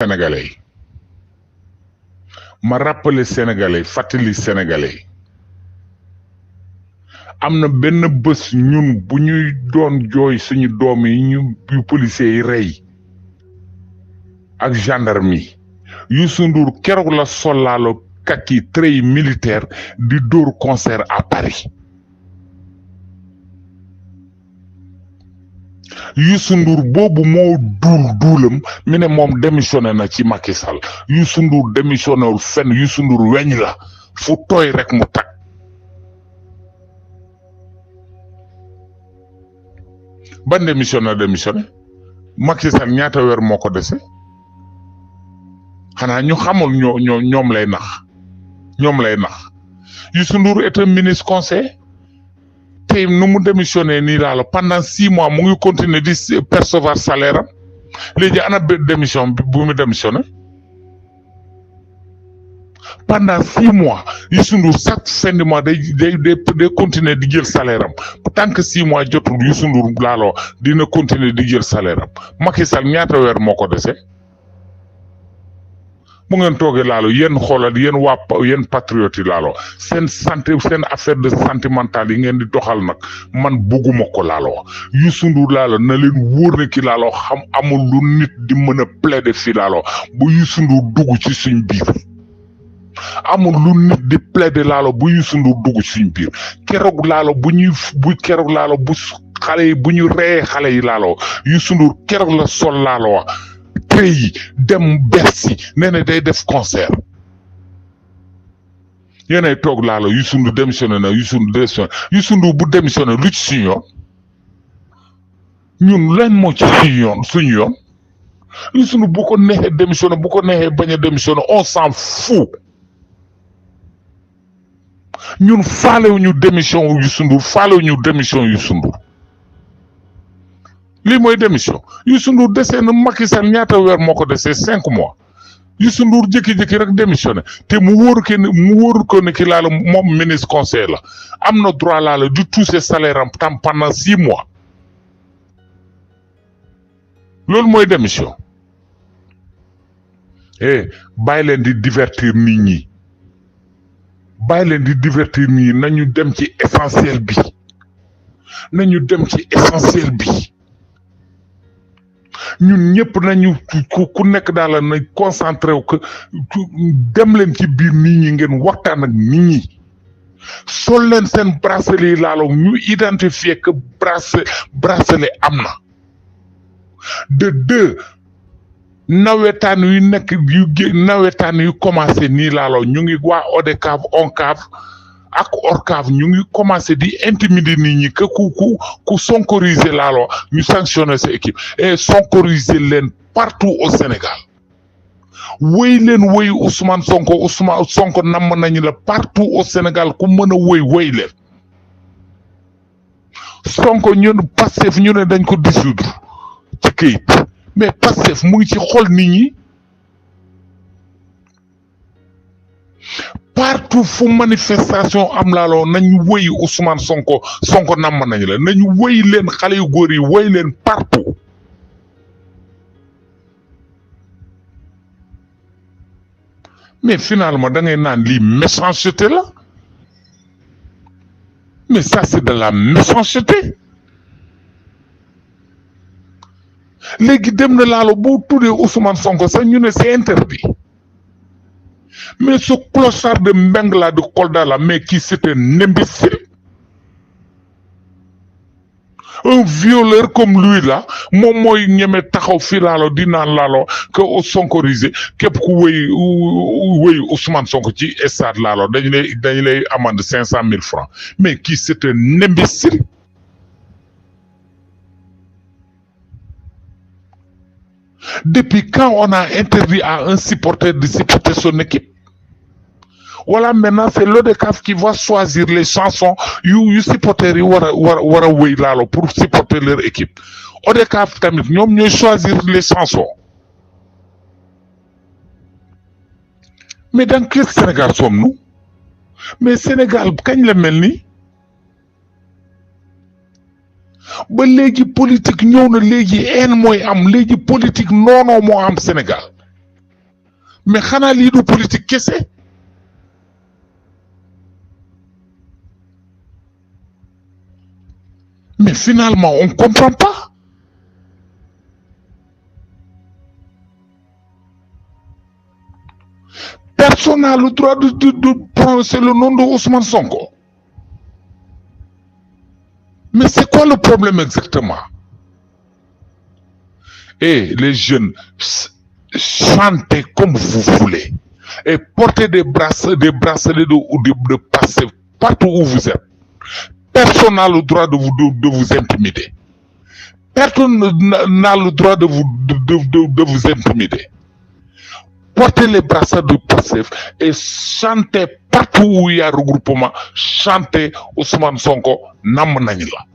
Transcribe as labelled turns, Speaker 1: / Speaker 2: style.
Speaker 1: sénégalais ma rappeler sénégalais fàttali sénégalais am na benn bés ñun bu ñuy doon jooy suñu doom yi yu policiers yi rey ak gendarme yi Youssou Ndour keroog la solaalo kaki trey militaire di dóor concert à Paris Youssou Ndour boobu moo duulam mi ne moom démissionné na ci Macky Sall Youssou Ndour démissionné wul fenn Youssou Ndour weñ la fu tooy rek mu tag ban démissionné Macky Sall ñaata weer moo ko dese xanaa ñu xamul ñoom lay nax Youssou Ndour est un ministre conseil tey nu mu démissionné nii laa la pendant 6 mois mu ngi continuer di percevoir salaire am léegi ana démission bi bu mu démissionné pendant 6 mois Youssou Ndour chaque fin de mois day continuer di jël salaire am tant que 6 mois jotul Youssou Ndour laaloo dina continuer di jël salaire am Macky Sall ñaata weer moo ko dese bu ngeen toogee laalo yéen xoolal yéen patriotes yi laalo seen affaire de sentimental yi ngeen di doxal nag man bugguma ko laalo Youssou Ndour laalo na leen wóor ne ki laalo xam amul lu nit di mën a plaider fi laalo bu Youssou Ndour dugg ci suñ biir amul lu nit di plaider laalo bu Youssou Ndour dugg ci suñ biir keroog laalo bu xale yi bu ñu reyee xale yi laalo Youssou Ndour keroog la sol laalo yi dem Bercy nee na day def concert yéenay toog laalo Youssou Ndour démissionné na Youssou Ndour bu démissionné lu ci suñu yoon ñun leen moo ci suñu yoon Youssou Ndour bu ko neexee démissionné bu ko neexee bañ a démissionné on s'en fout ñun faalewuñu démission Youssou Ndour faalewuñu démission Youssou Ndour lii mooy démission Youssou Ndour desee na Macky Sall ñaata weer moo ko desee 5 mois Youssou Ndour jékki-jékki rek démissionné te mu wóoru ko ne ki laala moom ministre conseil la am na droit laala di toucher salaire am tam pendant 6 mois loolu mooy démission bàyyi leen di divertir nit ñi nañu dem ci essentiel bi ñun ñëpp nañu ku nekk daal na concentré wu que dem leen ci biir nit ñi ngeen waxtaan ak nit ñi sol leen seen bracelet yi laalo ñu identifier que bracelet am na de 2 nawetaan yu commencé nii laalo ñu ngi waa ODCAV ONCAV ak ORCAV ñu ngi commencé di intimider nit ñi que ku sonkoriser laalo ñu sanctionner sa équipe et sonkoriser leen partout au Sénégal wéy leen wéy Ousmane Sonko namm nañu la partout au Sénégal ku mën a wéy leen Sonko ñun Pastef ñu ne dañ ko dissoudre ci këyit mais Pastef mu ngi ci xol nit ñi partout fu manifestation am laaloo nañu wéy Ousmane Sonko namm nañu la nañu wéy leen xale yu góor yi wéy leen partout mais finalement da ngay naan lii méchanceté la mais ça c'est de la méchanceté léegi dem na laalo boo tuddee Ousmane Sonko sax ñu ne c'est interdit mais ce clochard de Mbeng là de Kolda là mais qui c'est un imbécile un violeur comme lui là moom mooy ñeme taxaw fii laalo di naan laalo que sonkorisé képp ku wéy Ousmane Sonko ci stade laalo dañu lay amende 500 000 francs mais qui c'est un imbécile depuis quand on a interdit à un supporter de supporter son équipe? Voilà, maintenant c'est l'ODCAV qui va choisir les chansons yu supporters yi war a wéy laalo pour supporter leur équipe. ODCAV tamit ñoom ñooy choisir les chansons. Mais dans quel Sénégal sommes-nous? Mais Sénégal kañ la mel ni ba léegi politique ñëw na léegi haine mooy am léegi politique noonoo moo am Sénégal mais xanaa lii du politique kese. Mais finalement on comprend pas. Personne n'a le droit de prononcer le nom de Ousmane Sonko. Mais c'est quoi le problème exactement? Et les jeunes, chantez comme vous voulez. Et portez des bracelets de passer partout où vous êtes. Personne n'a le droit de vous intimider. Personne n'a le droit de vous intimider. Portez les bracelets de Pastef et chantez partout où il y a regroupement. Chantez Ousmane Sonko, nam nañ la.